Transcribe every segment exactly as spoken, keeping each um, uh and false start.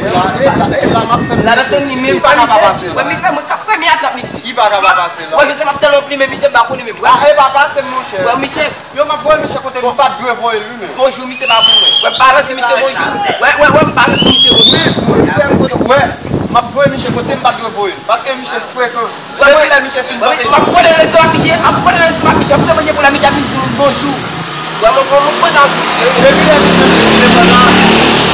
La, e la, e la, m ap tann misye. Li pa ka pa pase la. Wè, misye, mwen k ap premye atrap misye. Li pa ka pa pase la. Wè, misye, m ap tann yon plim, men misye m pa konnen menm. Wè, e pa pase, monchè. Wè, misye. Yo, m ap voye misye kote m pa t dwe voye l, wi, men. Bonjou, misye pa pou mwen. Wè, m pa rann di misye bonjou. Wè, wè, wè, m pa rann di misye bonjou. Wi, wi, wè, m kote, wè, m ap voye misye kote m pa t dwe voye l. Paske misye frekan. Depi lè misye fin pase. M ap pran nan restoran misye, m ap pran nan restoran misye, m ap fè manje pou la, misye ap vin di m bonjou. Wè, mwen, mwen, mwen pran nan bouch. Depi lè misye fini lekòl la,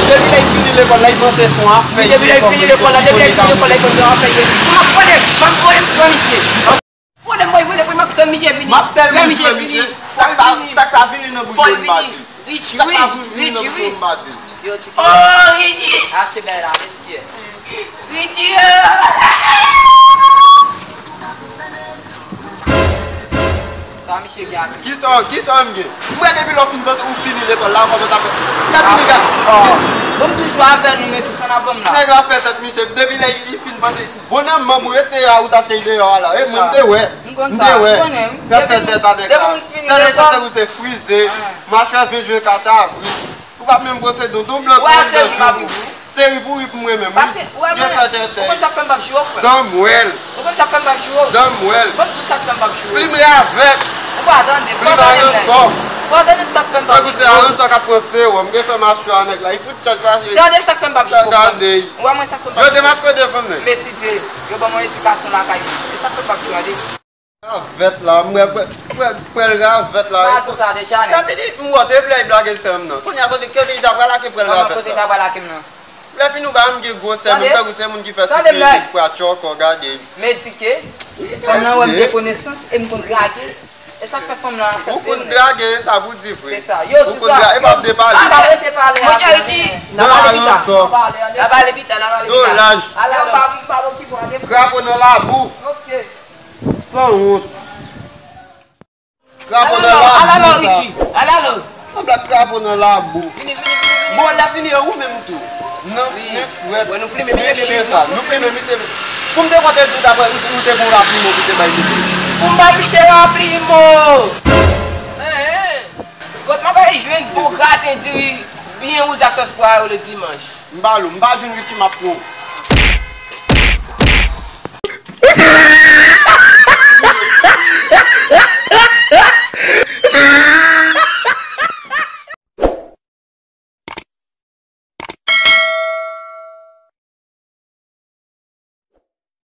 depi lè l fini lekòl la, li panse se yon afè. Depi lè l fini lekòl la, depi lè l fini lekòl la, li panse se yon afè. M ap pran, m ap pran nan misye. Pwoblèm mwen, mwen, mwen, m ap tann misye vini. M ap tèlman jwe misye. Sa k pa, sa k pa vini nan bouch mwen, m pa di. Richie, sa k pa vini nan bouch mwen, m pa di. Yo, Tiki. Oh, Richie. Achte bèl la, men Tiki. Richie. Sa misye gen ak li? Kisa, kisa m gen? M wè depi lè w fin panse ou fini lekòl la, w kòmanse ap fè. Gade li, gade. Bon, m toujou avè nou, mesye, sa n ap ban m la. Nèg la fè tèt misye, depi lè li fin panse. Bon, nan manm ou ret se a ou ta chèche deyò a la. E mwen, m te wè. M konn sa. M te wè. Fè fè tèt a nèg la. Tande sa, ou se frize. Machwè ven jwe kat avri. Ou p ap menm brose dan w. Don blan pran nan jou. Se ri pou ri pou mwen menm, wi. Byen fè tèt. Ou konn sa k fè m p ap jwe w, frè? Dan mwèl. Ou konn sa k fè m p ap jwe w? Dan mwèl. Ban m di w sa k fè m p ap jwe w. Plim ravèt. Ou pa tande m. Plim aransò. Ou pa tande m sa k fè m p ap jwe w? Tankou se aransò k ap pran sewòm. Gen fè machwè a nèg la. Li fout tèt fache. Tande sa k fè m p ap jwe w, frè. Gade. Ou wè mwen sa k fè m p ap jwe w? Yo demaskode fanm nan. M etidye. Yo ban mwen edikasyon lakay mwen. E sa k fè m p ap jwe w, tande. Ravèt la, m wè prè, prè, prè l ravèt la. Pa di sa deja, nèg. Sa vle di, m wè w te vle al blage sè m nan. Kounye a kote, kote li ta pral lage prè l ravèt sa? Kote li ta pral lage m nan? Lè fini w ba m gen gwo sè, menm tankou se moun ki fè sipye espwa tchòkò, gade. M edike. Fanm nan wè m gen konesans e m konn drage. E sa k fè fanm nan aksepte m. Ou konn drage, sa pou di vre. Se sa. Yo di sa. Ou konn drage, e p ap depale. Ala rete pale a. Monchè, Richie, n a pale pita. N a pale pita, n a pale pita. Dolaj. Ala, m pa, m pa okipe w, ale. Krapo nan labou. Ok. Sanwont. Krapo nan labou sa. Ala non, Richie. Ala non. Yon blòk krapo nan labou. Vini, vini, vini, vini. Bon, lè fini, e ou menm tou. Nan, men frèt. Wè, nou plimen misye, men plimen sa. Nou plimen misye. Pou m te konte di w, dapre ou, ou te gon rapli mo pou te bay misye. Pou m bay misye rapli mo. Hen, hen. Kot m ap al jwenn bon graten diri byen wouj ak sòs pwayo le dimanch? M pa lou, m pa jwenn Richie, m ap pran w.